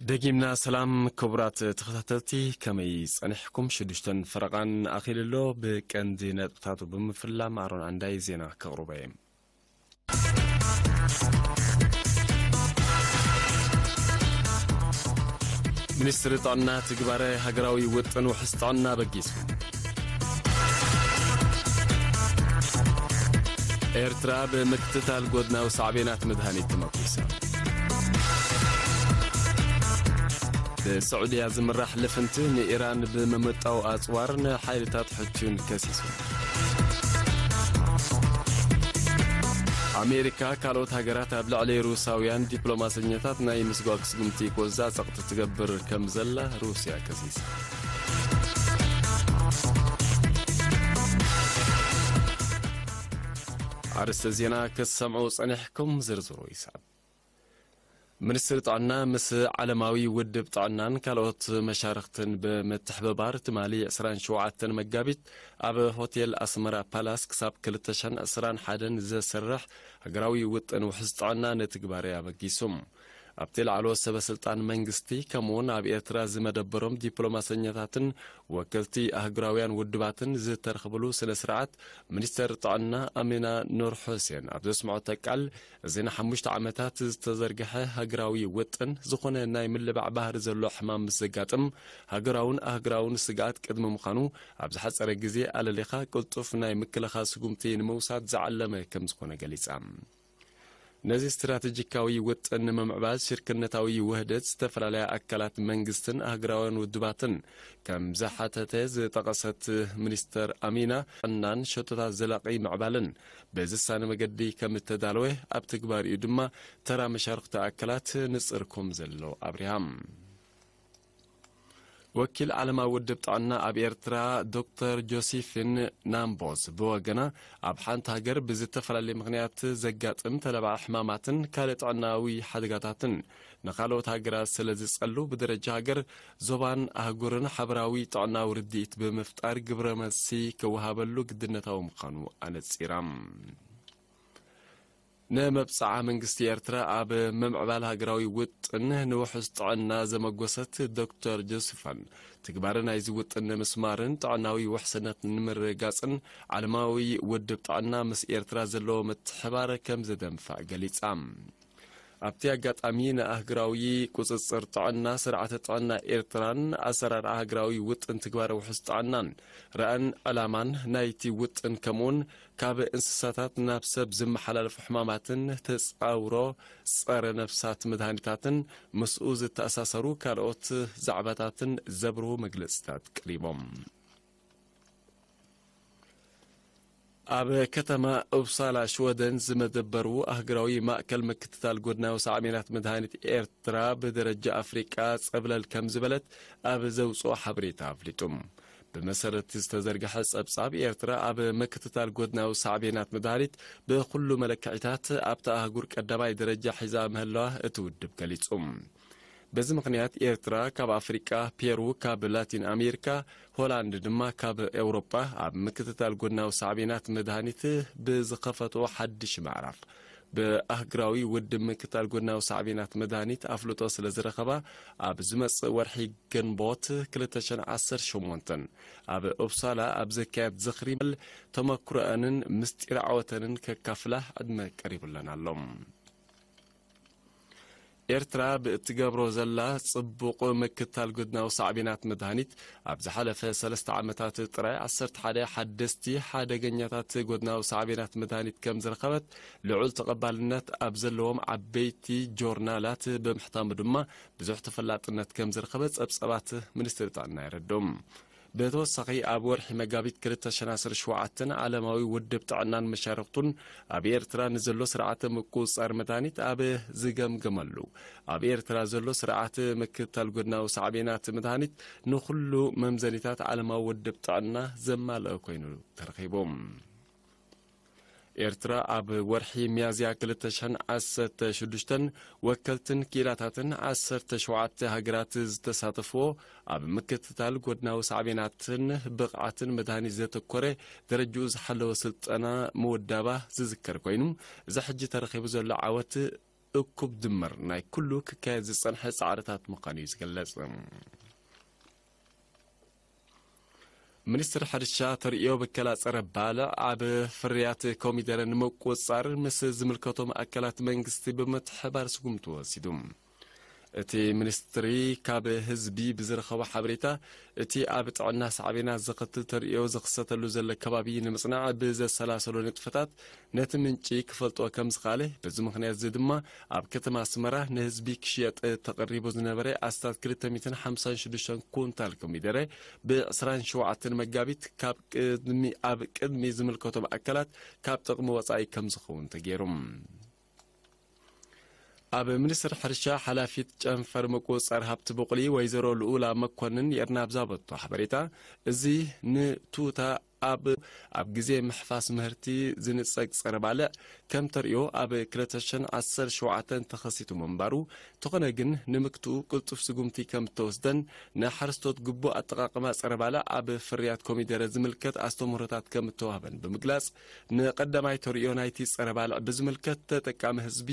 ደጊምና ሰላም ክቡራት ተኸታተልቲ፣ ከመይ ጸኒሕኩም? ሽዱሽተን ፈረቓን ኣኺሉ ኣሎ። ብቀንዲ ነጥብታቱ ብምፍላም ኣሮን ኣንዳይ ዜና ከቕርቦ እየ። ሚኒስትሪ ጥዕና ትግባረ ሃገራዊ ውጥን ውሕስ ጥዕና በጊሱ። ኤርትራ ብምክትታል ጎድናዊ ሳዕቤናት መድሃኒት ተመኪሳ። ብስዑድያ ዝምራሕ ልፍንቲ ንኢራን ብምምጣው ኣጽዋር ንሓይልታት ሕቹን ከሲሱ። ኣሜሪካ ካልኦት ሃገራት ኣብ ልዕሊ ሩሳውያን ዲፕሎማሰኛታት ናይ ምስጓግ ስጉምቲ ክወስዳ ጸቕጢ ትገብር ከም ዘላ ሩስያ ከሲሳ። ኣርእስተ ዜና ክትሰምዑ ጸኒሕኩም፣ ዝርዝሩ ይስዕብ። ሚኒስትሪ ጥዕና ምስ ዓለማዊ ውድብ ጥዕናን ካልኦት መሻርኽትን ብምትሕብባር ትማሊ ዕስራን ሸውዓተን መጋቢት ኣብ ሆቴል ኣስመራ ፓላስ ክሳብ ክልተ ሽሕን ዕስራን ሓደን ዘስርሕ ሃገራዊ ውጥን ውሕስ ጥዕና ንትግባረ ኣበጊሱ። ኣብቲ ላዕለዎት ሰበ ስልጣን መንግስቲ ከምኡውን ኣብ ኤርትራ ዝመደበሮም ዲፕሎማሰኛታትን ወከልቲ ኣህጉራውያን ውድባትን ዝተረኽብሉ ስነ ስርዓት፣ ሚኒስተር ጥዕና ኣሚና ኑር ሑሴን ኣብ ዘስምዖቶ ቃል፣ እዚ ንሓሙሽተ ዓመታት ዝተዘርግሐ ሃገራዊ ውጥን ዝኾነ ናይ ምልባዕ ባህሪ ዘሎ ሕማም ምስ ዘጋጥም፣ ሃገራውን ኣህጉራውን ስግኣት ቅድሚ ምዃኑ፣ ኣብ ዝሓጸረ ግዜ ኣለሊኻ ቅልጡፍ ናይ ምክልኻል ስጉምቲ ንምውሳድ ዝዓለመ ከም ዝኾነ ገሊጻ። ነዚ ስትራተጂካዊ ውጥን ንምምዕባል ሽርክነታዊ ውህደት ዝተፈላለያ ኣካላት መንግስትን ኣህጉራውያን ውድባትን ከም ዝሓተተ ዝጠቐሰት ሚኒስተር ኣሚና፣ ጥዕናን ሸቶታት ዘላቒ ምዕባልን ብዝሳነ መገዲ ከም እተዳለወ፣ ኣብ ትግባሪኡ ድማ ተራ መሻርኽቲ ኣካላት ንጽር ከም ዘሎ ኣብሪሃ። ወኪል ዓለማዊ ውድብ ጥዕና ኣብ ኤርትራ ዶክተር ጆሲፊን ናምቦስ ብወገና፣ ኣብ ሓንቲ ሃገር ብዝተፈላለየ ምኽንያት ዘጋጥም ተላባዒ ሕማማትን ካልእ ጥዕናዊ ሓደጋታትን ንኻልኦት ሃገራት ስለ ዝጸሉ፣ ብደረጃ ሃገር፣ ዞባን ኣህጉርን ሓበራዊ ጥዕናዊ ርድኢት ብምፍጣር ግብረ መልሲ ክወሃበሉ ግድነታዊ ምዃኑ ኣነጺራ። ንመብጽዓ መንግስቲ ኤርትራ ኣብ ምምዕባል ሃገራዊ ውጥን ንውሑስ ጥዕና ዘመጎሰት ዶክተር ጆስፋን፣ ትግባረ ናይዚ ውጥን ንምስማርን ጥዕናዊ ውሕስነት ንምርግጋጽን ዓለማዊ ውድብ ጥዕና ምስ ኤርትራ ዘለዎ ምትሕባር ከም ዘደንፋዕ ገሊጻ። ኣብቲ ኣጋጣሚ ንኣህጉራዊ ቁጽጽር ጥዕና፣ ስርዓተ ጥዕና ኤርትራን ኣሰራርዓ ሃገራዊ ውጥን ትግባረ ውሑስ ጥዕናን ራእን ዕላማን ናይቲ ውጥን ከምኡውን ካብ እንስሳታት ናብ ሰብ ዝመሓላለፉ ሕማማትን ተጻውሮ ጸረ ነፍሳት መድሃኒታትን ምስኡ ዝተኣሳሰሩ ካልኦት ዛዕባታትን ዘብርሁ መግለጽታት ቀሪቦም። ኣብ ከተማ ኡፕሳላ ሽወደን ዝመደበሩ ኣህጉራዊ ማእከል ምክትታል ጎድናዊ ሳዕቤናት መድሃኒት ኤርትራ ብደረጃ ኣፍሪቃ ጸብለል ከም ዝበለት ኣብ ዘውጽኦ ሓበሬታ ኣፍሊጡ። ብመሰረት ዝተዘርግሐ ጸብጻብ፣ ኤርትራ ኣብ ምክትታል ጎድናዊ ሳዕቤናት መድሃኒት ብኹሉ መለክዒታት ኣብታ ኣህጉር ቀዳማይ ደረጃ ሒዛ ምህላዋ እቲ ውድብ ገሊጹ። በዚ ምኽንያት ኤርትራ ካብ ኣፍሪቃ፣ ፔሩ ካብ ላቲን ኣሜሪካ፣ ሆላንድ ድማ ካብ ኤውሮጳ ኣብ ምክትታል ጎድናዊ ሳዕቤናት መድሃኒት ብዝኸፈቶ ሓድሽ ምዕራፍ፣ ብኣህግራዊ ውድብ ምክትታል ጎድናዊ ሳዕቤናት መድሃኒት ኣፍልጦ ስለ ዝረኸባ፣ ኣብ ዝመጽእ ወርሒ ግንቦት ክልተ ሽሕን ዓሰርተ ሸሞንተን ኣብ ኡፕሳላ ኣብ ዘካየድ ዝኽሪ ተመክሮአንን ምስጢር ዓወተንን ከካፍላ ዕድመ ቀሪቡለን ኣሎ። ኤርትራ ብእትገብሮ ዘላ ጽቡቕ ምክትታል ጎድናዊ ሳዕቤናት መድሃኒት፣ ኣብ ዝሓለፈ ሰለስተ ዓመታት ጥራይ ዓሰርተ ሓደ ሓደስቲ ሓደገኛታት ጎድናዊ ሳዕቤናት መድሃኒት ከም ዝረኸበት ልዑል ተቐባልነት ኣብ ዘለዎም ዓበይቲ ጆርናላት ብምሕታሙ ድማ ብዙሕ ተፈላጥነት ከም ዝረኸበ ጸብጸባት ሚኒስትሪ ጥዕና የረድኡ። ብተወሳኺ፣ ኣብ ወርሒ መጋቢት ክልተ ሽሕን ዓሰርተ ሸውዓተን ዓለማዊ ውድብ ጥዕናን መሻርኽቱን ኣብ ኤርትራ ንዘሎ ስርዓተ ምቁጽጻር መድሃኒት ኣብ ዝገምገመሉ፣ ኣብ ኤርትራ ዘሎ ስርዓተ ምክትታል ጎድናዊ ሳዕቤናት መድሃኒት ንኹሉ መምዘኒታት ዓለማዊ ውድብ ጥዕና ዘማልአ ኮይኑ ተረኺቡ። ኤርትራ ኣብ ወርሒ ሚያዝያ ክልተ ሽሕን ዓሰርተ ሽዱሽተን ወከልትን ክኢላታትን ዓሰርተ ሸውዓተ ሃገራት ዝተሳተፍዎ ኣብ ምክትታል ጎድናዊ ሳዕቤናትን ብቕዓትን መድሃኒት ዘተኮረ ደረጅኡ ዝሓለወ ስልጠና ምውዳባ ዝዝከር ኮይኑ፣ እዚ ሕጂ ተረኺቡ ዘሎ ዓወት እኩብ ድምር ናይ ኩሉ ክካየድ ዝጸንሐ ጻዕርታት ምዃኑ እዩ ዝገልጽ። ሚኒስትሪ ሕርሻ ተርእዮ ብከላ ጸረ ባልዕ ኣብ ፍርያት ኮሚደረ ንምቁጽጻር ምስ ዝምልከቶም ኣካላት መንግስቲ ብምትሕባር ስጉምቲ ወሲዱ። እቲ ሚኒስትሪ ካብ ህዝቢ ብዝረኸቦ ሓበሬታ፣ እቲ ኣብ ጥዕና ሳዕቤናት ዘኸትል ተርእዮ ዝኽሰተሉ ዘሎ ከባቢ ንምጽናዕ ብዘሰላሰሎ ንጥፈታት ነቲ ምንጪ ክፈልጦ ከም ዝኸኣለ፣ በዚ ምኽንያት እዚ ድማ ኣብ ከተማ ኣስመራ ንህዝቢ ክሽየጥ ተቐሪቡ ዝነበረ ኣስታት ክልተ ሚእትን ሓምሳን ሽዱሽተን ኩንታል ኮሚደረ ብ ዕስራን ሸውዓተን መጋቢት ካብ ቅድሚ፣ ኣብ ቅድሚ ዝምልከቶም ኣካላት ካብ ጥቕሚ ወጻኢ ከም ዝኸውን ተገይሩ። ኣብ ሚኒስትሪ ሕርሻ ሓላፊት ጨንፈር ምቁጽጻር ሃብቲ ቡቕሊ ወይዘሮ ልኡላ መኮንን የርና ኣብ ዝሃበቶ ሓበሬታ፣ እዚ ንቱታ ኣብ፣ ኣብ ግዜ ምሕፋስ ምህርቲ ዝንጸግ ጸረ ባልዕ ከም ተርእዮ ኣብ ክልተ ሽሕን ዓሰርተ ሸውዓተን ተኸሲቱ ምንባሩ፣ እንተኾነ ግን ንምክትኡ ቅልጡፍ ስጉምቲ ከም እተወስደን ንሓረስቶት ግቡእ ኣጠቓቕማ ጸረ ባልዕ ኣብ ፍርያት ኮሚደረ ዝምልከት ኣስተምህሮታት ከም እተዋህበን ብምግላጽ፣ ንቐዳማይ ተርእዮ ናይቲ ጸረ ባልዕ ብዝምልከት ተጠቃሚ ህዝቢ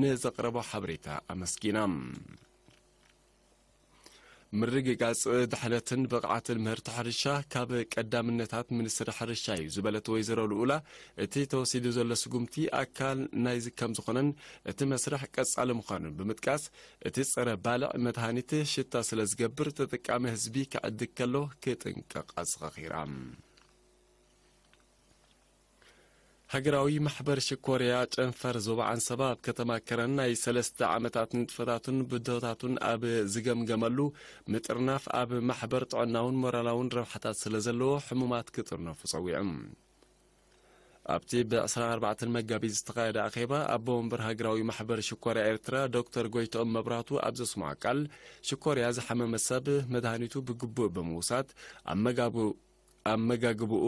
ንዘቕረቦ ሓበሬታ ኣመስጊና። ምርግጋጽ ድሕነትን ብቕዓትን ምህርቲ ሕርሻ ካብ ቀዳምነታት ሚኒስትሪ ሕርሻ እዩ ዝበለት ወይዘሮ ልኡላ፣ እቲ ተወሲዱ ዘሎ ስጉምቲ ኣካል ናይዚ ከም ዝኾነን እቲ መስርሕ ቀጻሊ ምዃኑን ብምጥቃስ፣ እቲ ጸረ ባልዕ መድሃኒት ሽታ ስለ ዝገብር ተጠቃሚ ህዝቢ ክዕድግ ከሎ ክጥንቀቕ ኣዘኻኺራ። ሃገራዊ ማሕበር ሽኮርያ ጨንፈር ዞባ ዓንሰባ ኣብ ከተማ ከረን ናይ ሰለስተ ዓመታት ንጥፈታቱን ብድሆታቱን ኣብ ዝገምገመሉ ምጥርናፍ ኣብ ማሕበር ጥዕናውን ሞራላውን ረብሓታት ስለ ዘለዎ ሕሙማት ክጥርነፉ ጸዊዑ። ኣብቲ ብ ዕስራን ኣርባዕተን መጋቢት ዝተኻየደ ኣኼባ ኣቦ ወንበር ሃገራዊ ማሕበር ሽኮርያ ኤርትራ ዶክተር ጎይትኦም መብራህቱ ኣብ ዘስምዖ ቃል ሽኮርያ ዝሓመመ ሰብ መድሃኒቱ ብግቡእ ብምውሳድ ኣመጋቡ ኣመጋግብኡ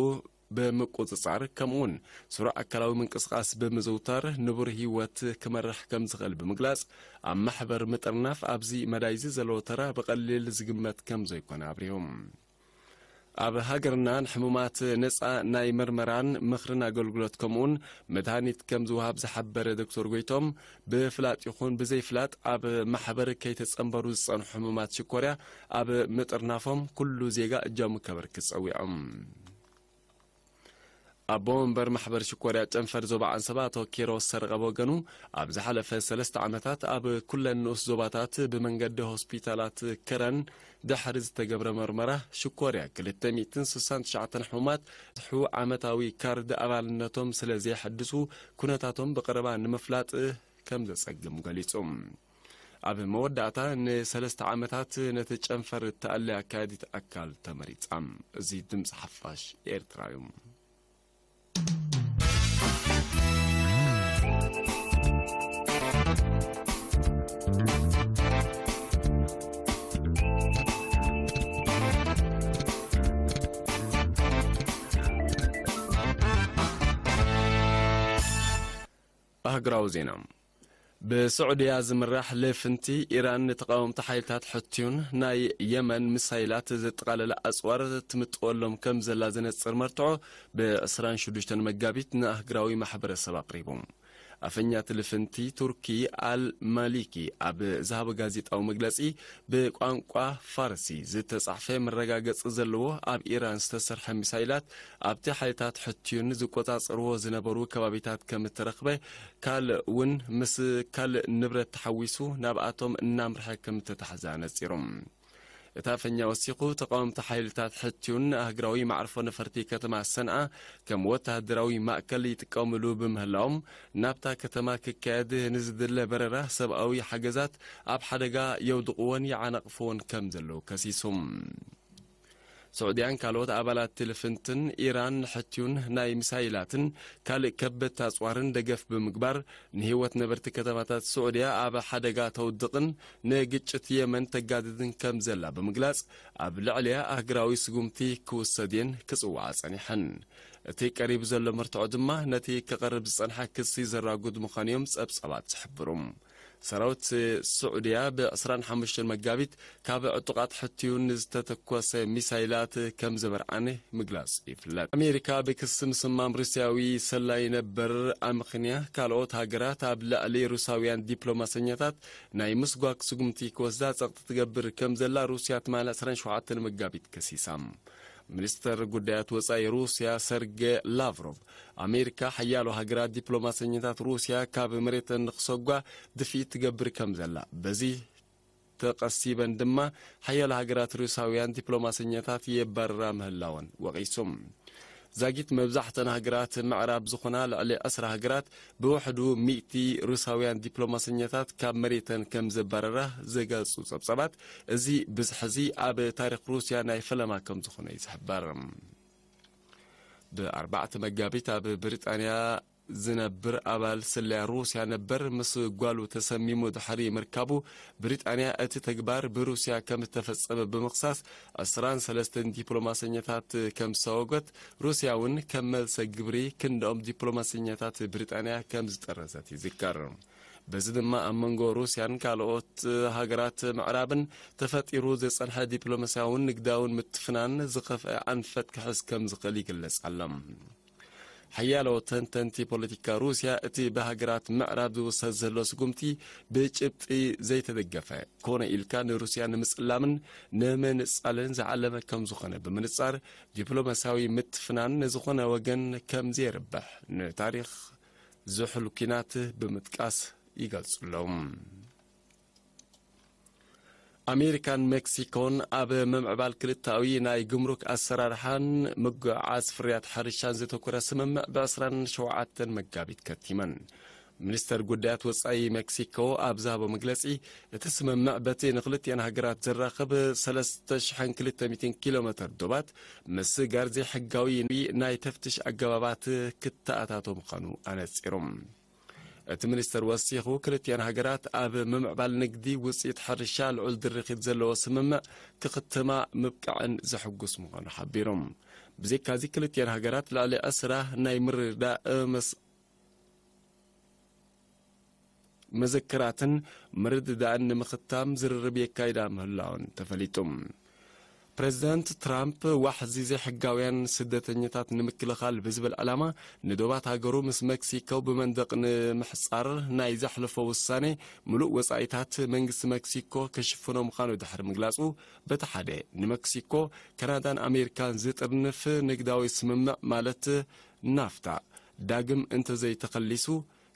ብምቁጽጻር፣ ከምኡውን ስሩዕ ኣካላዊ ምንቅስቓስ ብምዝውታር ንቡር ህይወት ክመርሕ ከም ዝኽእል ብምግላጽ፣ ኣብ ማሕበር ምጥርናፍ ኣብዚ መዳይዚ ዘለዎ ተራ ብቐሊል ዝግመት ከም ዘይኮነ ኣብሪሁ። ኣብ ሃገርና ንሕሙማት ነጻ ናይ መርመራን ምኽርን ኣገልግሎት ከምኡውን መድሃኒት ከም ዝወሃብ ዝሓበረ ዶክተር ጎይቶም፣ ብፍላጥ ይኹን ብዘይፍላጥ ኣብ ማሕበር ከይተጸንበሩ ዝጸንሑ ሕሙማት ሽኮርያ ኣብ ምጥርናፎም ኩሉ ዜጋ እጃሙ ከበርክት ጸዊዖም። ኣቦ ወንበር ማሕበር ሽኮርያ ጨንፈር ዞባ ዓንሰባ ኣቶ ኪሮስ ሰረቐ ብወገኑ፣ ኣብ ዝሓለፈ ሰለስተ ዓመታት ኣብ ኩለን ንኡስ ዞባታት ብመንገዲ ሆስፒታላት ከረን ድሕሪ ዝተገብረ መርመራ ሽኮርያ ክልተ ሚእትን ስሳን ትሽዓተን ሕሙማት ዝብዝሑ ዓመታዊ ካርድ ኣባልነቶም ስለ ዘየሐድሱ ኩነታቶም ብቐረባ ንምፍላጥ ከም ዘጸግም ገሊጹ። ኣብ መወዳእታ ንሰለስተ ዓመታት ነቲ ጨንፈር እተኣሊ ኣካያዲት ኣካል ተመሪጻ። እዚ ድምጺ ሓፋሽ ኤርትራ እዩ። ኣህግራዊ ዜና። ብስዑድያ ዝምራሕ ልፍንቲ ኢራን ንተቓወምቲ ሓይልታት ሕትዩን ናይ የመን ሚሳይላት ዘጠቓለለ ኣጽዋር ትምጥወሎም ከም ዘላ ዘነጽር መርትዖ ብ ዕስራን ሽዱሽተን መጋቢት ንኣህግራዊ ማሕበረሰብ ኣቕሪቡ። ኣፈኛ እቲ ልፍንቲ ቱርኪ ኣል ማሊኪ ኣብ ዝሃቦ ጋዜጣዊ መግለጺ፣ ብቋንቋ ፋርሲ ዝተጻሕፈ መረጋገጺ ዘለዎ ኣብ ኢራን ዝተሰርሐ ሚሳይላት ኣብቲ ሓይልታት ሕትዩን ዝቆጻጸርዎ ዝነበሩ ከባቢታት ከም እተረኽበ፣ ካልእ እውን ምስ ካልእ ንብረት ተሓዊሱ ናብኣቶም እናምርሐ ከም እተታሕዘ ኣነጺሩ። እቲ ኣፈኛ ወሲኹ፣ ተቓወምቲ ሓይልታት ሕትዩን ኣህግራዊ ማዕርፎ ነፈርቲ ከተማ ሰንዓ ከም ወተሃደራዊ ማእከል ይጥቀምሉ ብምህላዎም፣ ናብታ ከተማ ክካየድ ንዝድለ በረራ ሰብኣዊ ሓገዛት ኣብ ሓደጋ የውድቕዎን ይዓናቕፍዎን ከም ዘለዉ ከሲሱ። ስዑድያን ካልኦት ኣባላት እቲ ልፍንትን ኢራን ንሕትዩን ናይ ሚሳይላትን ካልእ ከበድቲ ኣጽዋርን ደገፍ ብምግባር፣ ንህይወት ነበርቲ ከተማታት ስዑድያ ኣብ ሓደጋ ተውድቕን ንግጭት የመን ተጋድድን ከም ዘላ ብምግላጽ፣ ኣብ ልዕሊያ ኣህግራዊ ስጉምቲ ክውሰድ እየን ክጽውዓ ጸኒሐን። እቲ ቀሪቡ ዘሎ መርትዖ ድማ ነቲ ክቐርብ ዝጸንሐ ክሲ ዘራጉድ ምዃኑ እዮም ጸብጻባት ዝሕብሩ። ሰራዊት ስዑድያ ብ ዕስራን ሓሙሽተን መጋቢት ካብ ዕጡቓት ሕትዩ ንዝተተኮሰ ሚሳይላት ከም ዘበርዓነ ምግላጹ ይፍለጥ። ኣሜሪካ ብክሲ ምስማም ሩስያዊ ሰላይ ነበር ኣምኽንያ፣ ካልኦት ሃገራት ኣብ ልዕሊ ሩሳውያን ዲፕሎማሰኛታት ናይ ምስጓግ ስጉምቲ ክወስዳ ጸቕጢ ትገብር ከም ዘላ ሩስያ ትማሊ ዕስራን ሸውዓተን መጋቢት ከሲሳ። ሚኒስተር ጉዳያት ወጻኢ ሩስያ ሰርጌ ላቭሮቭ፣ ኣሜሪካ ሓያሎ ሃገራት ዲፕሎማሰኛታት ሩስያ ካብ መሬተን ንክሰጓ ድፍኢት ትገብር ከም ዘላ፣ በዚ ተቐሲበን ድማ ሓያሎ ሃገራት ሩሳውያን ዲፕሎማሰኛታት የባርራ ምህላወን ወቒሱ። ዛጊት መብዛሕተን ሃገራት ምዕራብ ዝኾና ልዕሊ ዕስራ ሃገራት ብውሕዱ ሚእቲ ሩሳውያን ዲፕሎማሰኛታት ካብ መሬተን ከም ዘባረራ ዘገልጹ ጸብጻባት፣ እዚ ብዝሒ እዚ ኣብ ታሪኽ ሩስያ ናይ ፈለማ ከም ዝኾነ እዩ ዝሕበር። ብ ኣርባዕተ መጋቢት ኣብ ብሪጣንያ ዝነብር ኣባል ስለያ ሩስያ ነበር ምስ ጓሉ ተሰሚሙ ድሕሪ ምርካቡ፣ ብሪጣንያ እቲ ተግባር ብሩስያ ከም እተፈጸመ ብምኽሳስ፣ ዕስራን ሰለስተን ዲፕሎማሰኛታት ከም ዝሰወገት፣ ሩስያ እውን ከም መልሰ ግብሪ ክንድኦም ዲፕሎማሰኛታት ብሪጣንያ ከም ዝጠረዘት ይዝከር። በዚ ድማ ኣብ መንጎ ሩስያን ካልኦት ሃገራት ምዕራብን ተፈጢሩ ዝጸንሐ ዲፕሎማስያውን ንግዳውን ምትፍናን ዝኸፍአ ኣንፈት ክሕዝ ከም ዝኽእል ይግለጽ ኣሎ። ሓያሎ ተንተንቲ ፖለቲካ ሩስያ እቲ ብሃገራት ምዕራብ ዝውሰድ ዘሎ ስጉምቲ ብጭብጢ ዘይተደገፈ፣ ኮነ ኢልካ ንሩስያ ንምጽላምን ንምንጻልን ዝዓለመ ከም ዝኾነ ብምንጻር፣ ዲፕሎማስያዊ ምትፍናን ንዝኾነ ወገን ከም ዘየርብሕ ንታሪኽ ዝሑል ኲናት ብምጥቃስ ይገልጹ ኣለዉ። ኣሜሪካን ሜክሲኮን ኣብ ምምዕባል ክልተኣዊ ናይ ግምሩክ ኣሰራርሓን ምጉዕዓዝ ፍርያት ሕርሻን ዘተኮረ ስምምዕ ብ ዕስራን ሸውዓተን መጋቢት ከቲመን። ሚኒስተር ጉዳያት ወጻኢ ሜክሲኮ ኣብ ዝሃቦ መግለጺ፣ እቲ ስምምዕ በቲ ንክልቲኣን ሃገራት ዘራኽብ ሰለስተ ሽሕን ክልተ ሚእትን ኪሎ ሜተር ዶባት ምስጋር ዘይሕጋዊ ናይ ተፍትሽ ኣገባባት ክተኣታቶ ምዃኑ ኣነጺሩ። እቲ ሚኒስተር ወሲኹ፣ ክልቲኣን ሃገራት ኣብ ምምዕባል ንግዲ ውጽኢት ሕርሻ ልዑል ድርኺት ዘለዎ ስምምዕ ክኽትማ ምብቃዐን ዘሕጉስ ምዃኑ ሓቢሩ። ብዘይካዚ፣ ክልቲኣን ሃገራት ልዕሊ ዕስራ ናይ ምርድዳእ መስ-፣ ምዝክራትን ምርድዳእን ንምኽታም ዝርርብ የካይዳ ምህላውን ተፈሊጡ። ፕሬዚደንት ትራምፕ ዋሕዚ ዘይሕጋውያን ስደተኛታት ንምክልኻል ብዝብል ዕላማ ንዶባት ሃገሩ ምስ መክሲኮ ብመንደቕ ንምሕጻር ናይ ዘሕለፎ ውሳኔ፣ ምሉእ ወጻኢታት መንግስቲ መክሲኮ ክሽፍኖ ምዃኑ ድሕሪ ምግላጹ፣ በቲ ሓደ ንመክሲኮ፣ ካናዳን ኣሜሪካን ዝጥርንፍ ንግዳዊ ስምምዕ ማለት ናፍታ ዳግም እንተዘይተኸሊሱ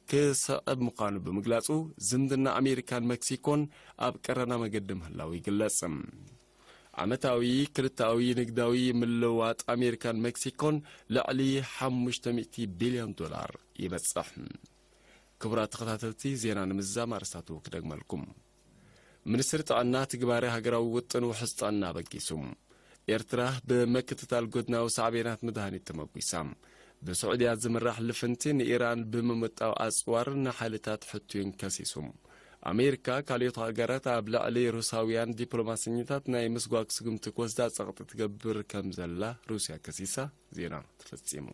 ክስዕብ ምዃኑ ብምግላጹ፣ ዝምድና ኣሜሪካን መክሲኮን ኣብ ቀረና መገዲ ምህላው ይግለጽ። ዓመታዊ ክልተኣዊ ንግዳዊ ምልውዋጥ ኣሜሪካን መክሲኮን ልዕሊ ሓሙሽተ ሚእቲ ቢልዮን ዶላር ይበጽሕ። ክቡራት ተኸታተልቲ፣ ዜና ንምዝዛም ኣርእስታቱ ክደግመልኩም። ሚኒስትሪ ጥዕና ትግባረ ሃገራዊ ውጥን ውሑስ ጥዕና ኣበጊሱ። ኤርትራ ብምክትታል ጎድናዊ ሳዕቤናት መድሃኒት ተመጒሳ። ብስዑድያ ዝምራሕ ልፍንቲ ንኢራን ብምምጣው ኣጽዋር ንሓይልታት ሕቱይን ከሲሱ። ኣሜሪካ ካልኦት ሃገራት ኣብ ልዕሊ ሩሳውያን ዲፕሎማሰኛታት ናይ ምስጓግ ስጉምቲ ክወስዳ ጸቕጢ ትገብር ከም ዘላ ሩስያ ከሲሳ። ዜና ተፈጺሙ።